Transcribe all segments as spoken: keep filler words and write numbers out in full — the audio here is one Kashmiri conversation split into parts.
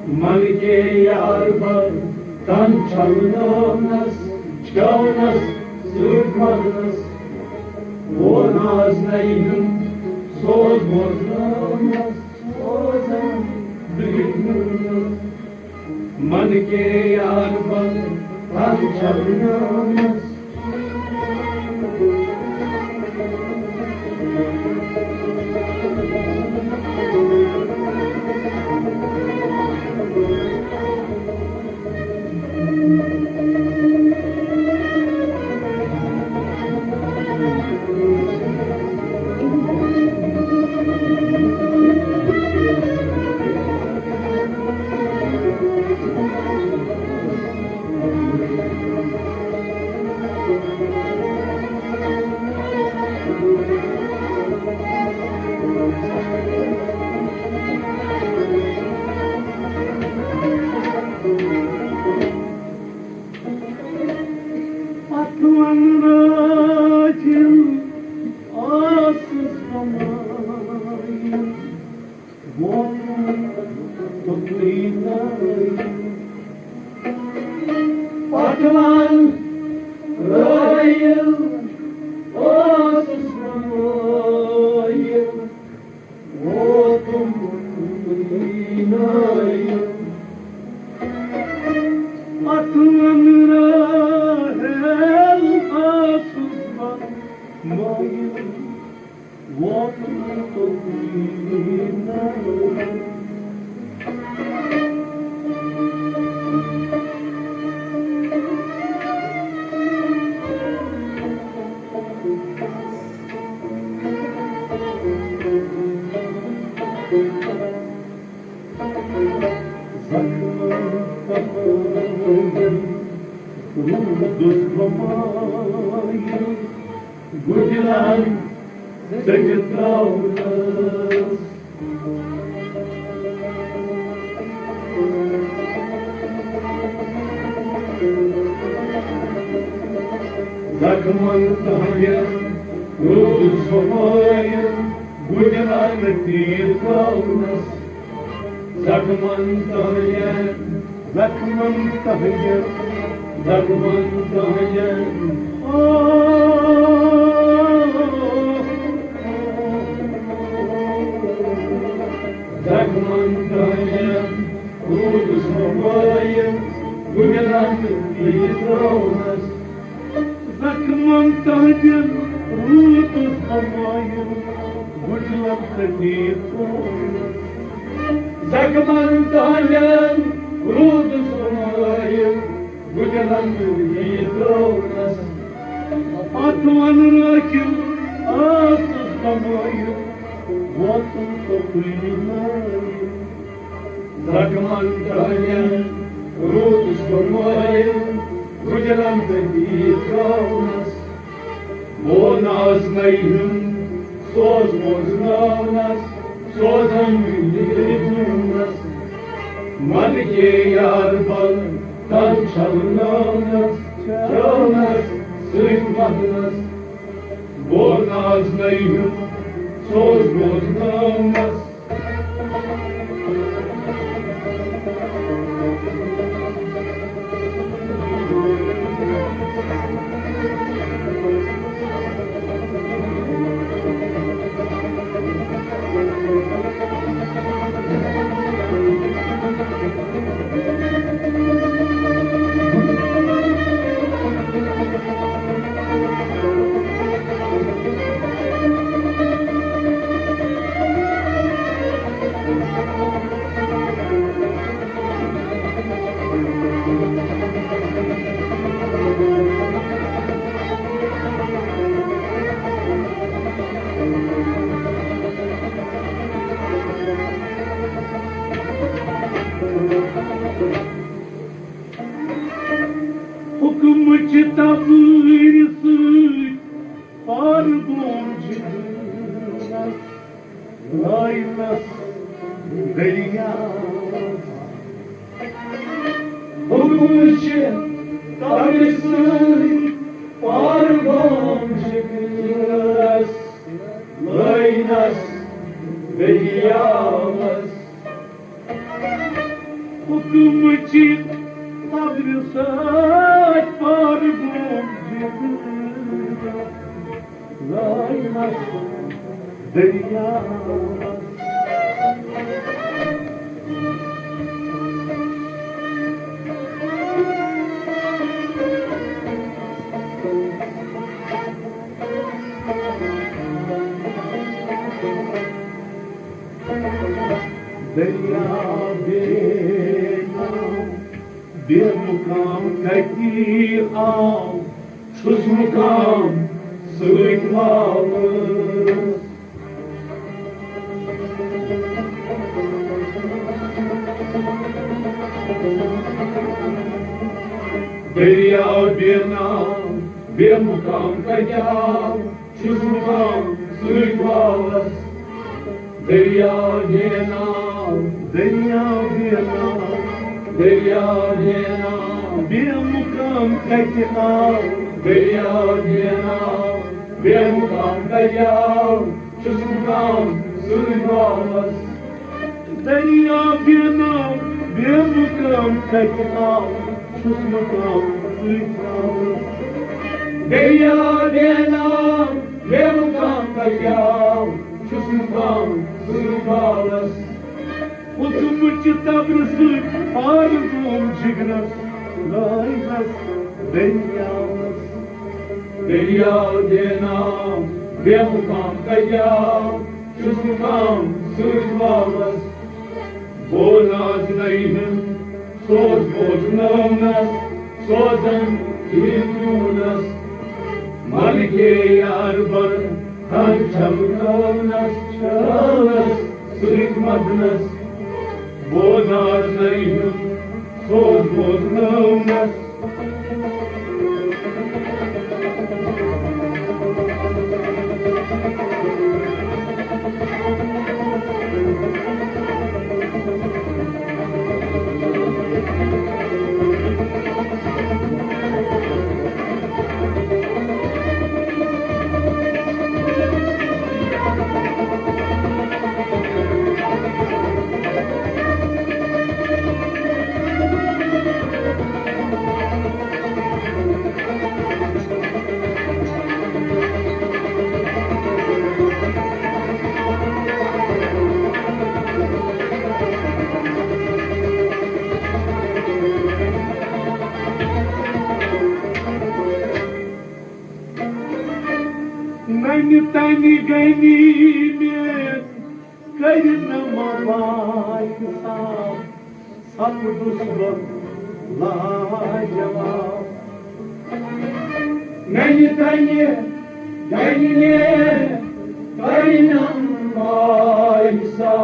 من کے یار بر تن چھلنس، چھلنس سۭتۍ مدنس، ووٚن آز نَیہِ ہُنٛد سوز بوزنس، سوزن دِلہِ ہُنٛد۔ من کے یار بر تن چھلنس۔ پتہٕ وَنہٕ رٲچھِن ٲسٕس بَمٲیِل، ووتُم توٚتُے نٲیِل۔ پتہٕ وَن رٲیِل ٲسٕس بَمٲیِل، ووتُم توٚتُے نٲیِل۔ پتہٕ وَن رٲیِل ٲسٕس بہٕ مٲیِل، ووتُم توٚتُے نٲیِل۔ زخمن تپٲوِم روٗدُس بَمٲیِل، گُجران ژٔٹِتھ ترٛاونَس۔ زخمن تہنٛدٮ۪ن روٗدُس بَمٲیِل، گُجران تیٖر ترٛاونَس۔ زخمن تہنٛدٮ۪ن، زخمن تہنٛدٮ۪ن، زخمن تہنٛدٮ۪ن۔ آہ۔ زخمن تہنٛدٮ۪ن روٗدُس بَمٲیِل، گُجران تیٖر ترٛاونَس۔ زخمن تہنٛدٮ۪ن روٗدُس بَمٲیِل، گُجران تیٖر ترٛاونَس۔ زخمن تہنٛدٮ۪ن روٗدُس بَمٲیِل، گُجران تیٖر ترٛاونَس۔ پتہٕ وَن رٲچھِن ٲسٕس بَمٲیِل، ووتُم توٚتُے نٲیِل۔ زخمن تہنٛدٮ۪ن روٗدُس بَمٲیِل، گُجران تیٖر ترٛاونَس۔ ووٚن آز نَیہِ ہُنٛد سوز بوزناونَس، سوزن دِلہِ ہُنٛدس۔ من کے یار بر تن چھلناونَس، چھلنَس سۭتۍ وَننَس۔ ووٚن آز نَیہِ ہُنٛد سوز بوزناونَس۔ کُمچہِ تبٕرِ سۭتۍ پارٕ گوم جِگرس، لٲینس دٔریاوس۔ حُکمٕچہِ تبٕرِ سۭتۍ پارٕ گوم جِگرس، لٲینس دٔریاوس۔ حُکمٕچہِ تبٕرِ سۭتۍ پارٕ گوم جِگرس، لٲینس دٔریاوس۔ دریا بے ناو، بے مقام کتی آو، چھُس مقام سۭتۍ واپس۔ دریا بے ناو، بے مقام کتہِ آو، چھُس مقام سۭتۍ واپس۔ دریا بے ناو، دریا بے ناو، دریا بے ناو، بے مقام کتہِ آو۔ دریا بے ناو، بے مقام کتہِ آو، چھُس مقام سۭتۍ واپس۔ دریا بے ناو، بے مقام کتہِ آو، چھُس مقام سۭتۍ واپس۔ دریا بے ناو، بے مقام کتہِ آو، چھُس مقام سۭتۍ واپس۔ حُکمٕچہِ تبٕرِ سۭتۍ پارٕ گوم جِگرس، لٲینس دٔریاوس۔ دریا بے ناو، بے مقام کتہِ آو، چھُس مقام سۭتۍ واپس۔ بوز آز نَیہِ ہُنٛد سوز بوزنٲونس، سوزن یہِ پیوٗنس۔ ملکے یار بر ہن چمکٲونس، چھٲونس سۭتۍ مدنس۔ بوز آز نَیہِ ہُنٛد سوز بوزنٲونس۔ ننہِ تنہِ گنی مےٚ کٔرۍ نہٕ مباحثہ، سپدُس بہٕ لاجواب۔ ننہِ تنہِ گنہِ مےٚ کٔرۍ نہٕ مباحثہ،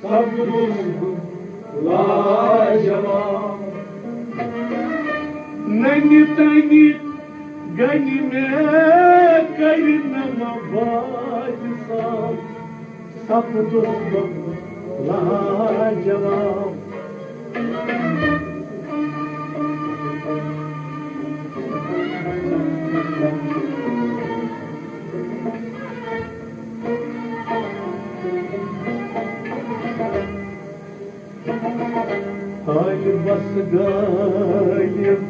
سپدُس بہٕ لاجواب۔ ننہِ تنہِ گنہِ مےٚ کٔرۍ نہٕ مباحثہ، سپدُس بہٕ لاجواب۔ طالبس غٲلب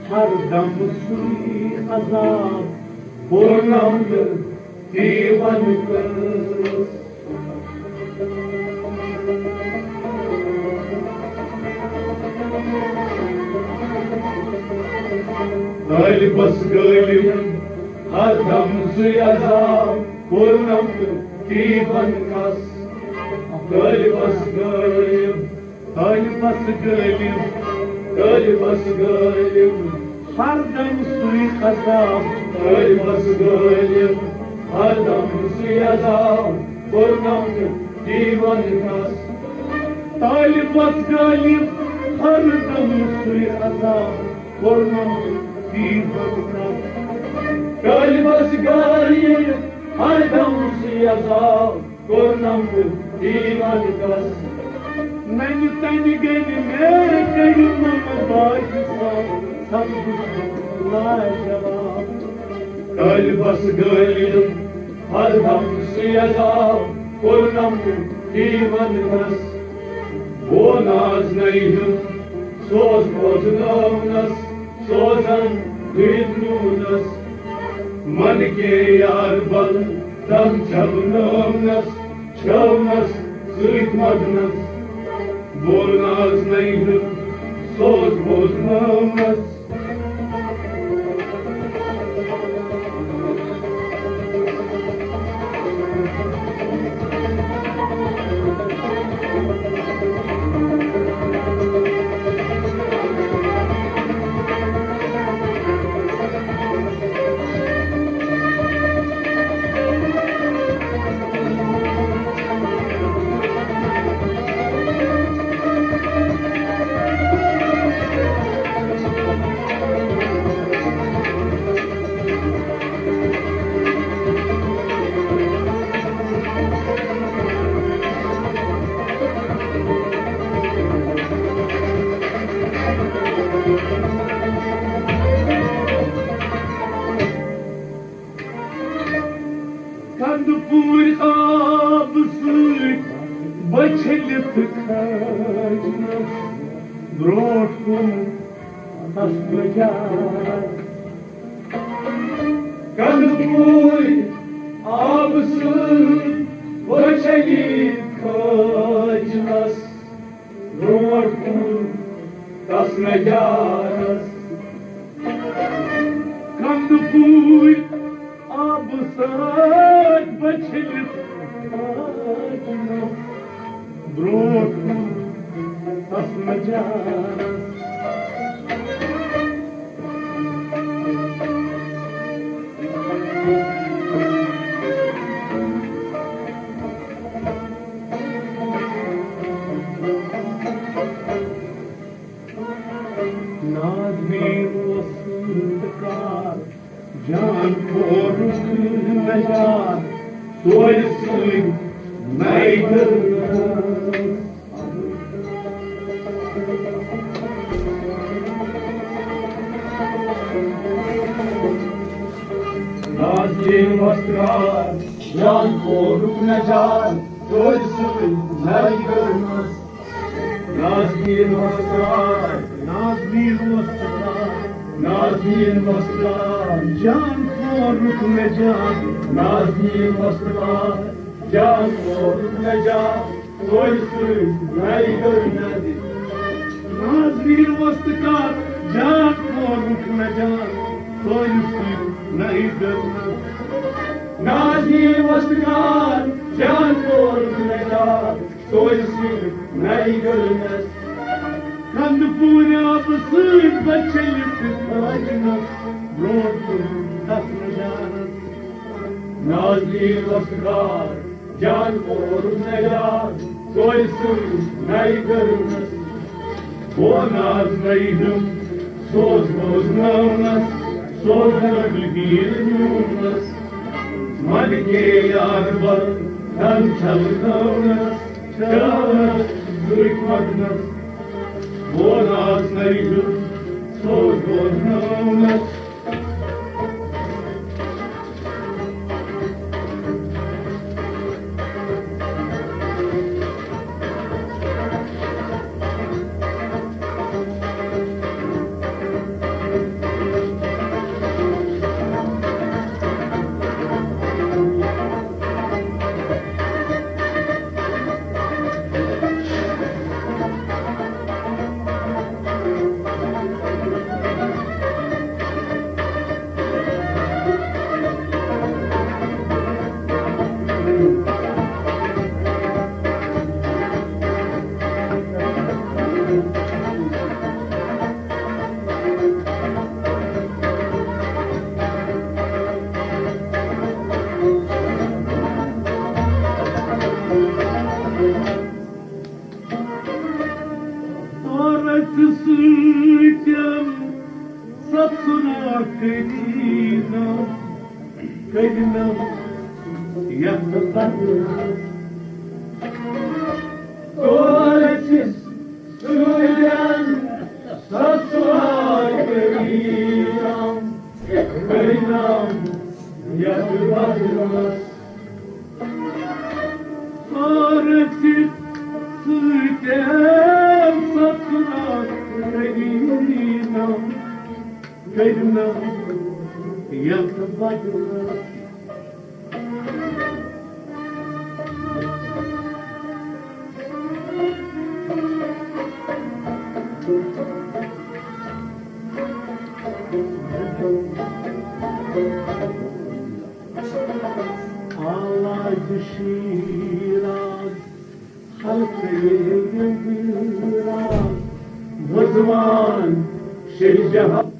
ہر دم سُے عذاب، پوٗرنم تہٕ دیوان کٔس۔ طالبس غٲلب ہر دم سُے عذاب، پوٗرنم تہٕ دیوان کٔس۔ طالبس غٲلب، طالبس غٲلب، طالبس غٲلب ہر دم سُے عذاب۔ طالبس غٲلب ہر دم سُے عذاب، پوٗرنم تہٕ دیوان کٔس۔ طالبس غٲلب ہر دم سُے عذاب، کوٚرنم تہٕ تی ووٚننم۔ طٲلبس گٲلۍ ہر دم سُے عذاب، کوٚرنم تہٕ تی ووٚننس۔ ننہِ تنہِ گٔے مےٚ کٔڑِم نمہٕ باقی سب، سب کچھ لاجواب۔ طٲلبس گٲلۍ ہر دم سُے عذاب، کوٚرنم تہٕ تی ووٚننس۔ بو ناز نَیہِ ہیوٚن سوز بوزنٲونس، سوزن دُرِ نوٗنس۔ من کے یار بل دم چھپنٲونس، چھٲونس سۭتۍ مدنس۔ بو ناز نَیہِ ہیوٚن سوز بوزنٲونس۔ کندٕ پوٗرۍ آبہٕ سۭتۍ بۄچھلِتھ کھٲجمَس برٛونٛٹھ کُن تَس نجار۔ کندٕ پوٗرۍ آبہٕ سۭتۍ بۄچھلِتھ کھٲجمَس برٛونٛٹھ کُن تَس نجارس۔ کندٕ پوٗرۍ آبہٕ سۭتۍ بۄچھلِتھ کھٲجمَس برٛونٛٹھ کُن تَس نجارس۔ نازنین اوس سۭتۍ کار، جان کورُکھ نجار، سورِ سۭتۍ نَیہِ گٔر۔ نازنین وۄستہٕ کار، جان کورُکھ نجار، سورِ سۭتۍ نَیہِ گٔر۔ نازنین وۄستہٕ کار، نازنین وۄستہٕ کار، نازنین وۄستہٕ کار، جان کورُکھ نجار، نازنین وۄستہٕ کار، جان کورُکھ نجار، سورِ سۭتۍ نَیہِ گٔر۔ نازنین وۄستہٕ کار، جان کورُکھ نجار، سورِ سۭتۍ نَیہِ گٔر۔ نازنین وۄستہٕ کار، جان کورُکھ نجار، سورِ سۭتۍ نَیہِ گٔر۔ کندٕ پوٗرۍ آبہٕ سۭتۍ بۄچھلِتھ کھٲجمَس برٛونٛٹھ کُن تَس نجارس۔ نازنین وۄستہٕ کار، جان کورُکھ نجار، سورِ سۭتۍ نَیہِ گٔر۔ بو ناز نَیہِ ہیوٚن سوز بوزنٲونس، سوزن دُلہیٖر نیوٗنس۔ من کے یار بل تن چھلنٲونس، چھٲونس دُرِ مدنس۔ بو ناز نَیہِ ہیوٚن سوز بوزنٲونس۔ سُرا کٔرِنم، کٔرِنم یتھ بدلس۔ دولتس سۭتۍ سُرا کٔرِنم، کٔرِنم یتھ بدلس۔ عورتہِ سۭتۍ سۄ ژھُنان کٔرِنم، کٔرِنم یتھ بدلس۔ آواز شیراز، خلقے گنگراز، وزوان شیجہاں۔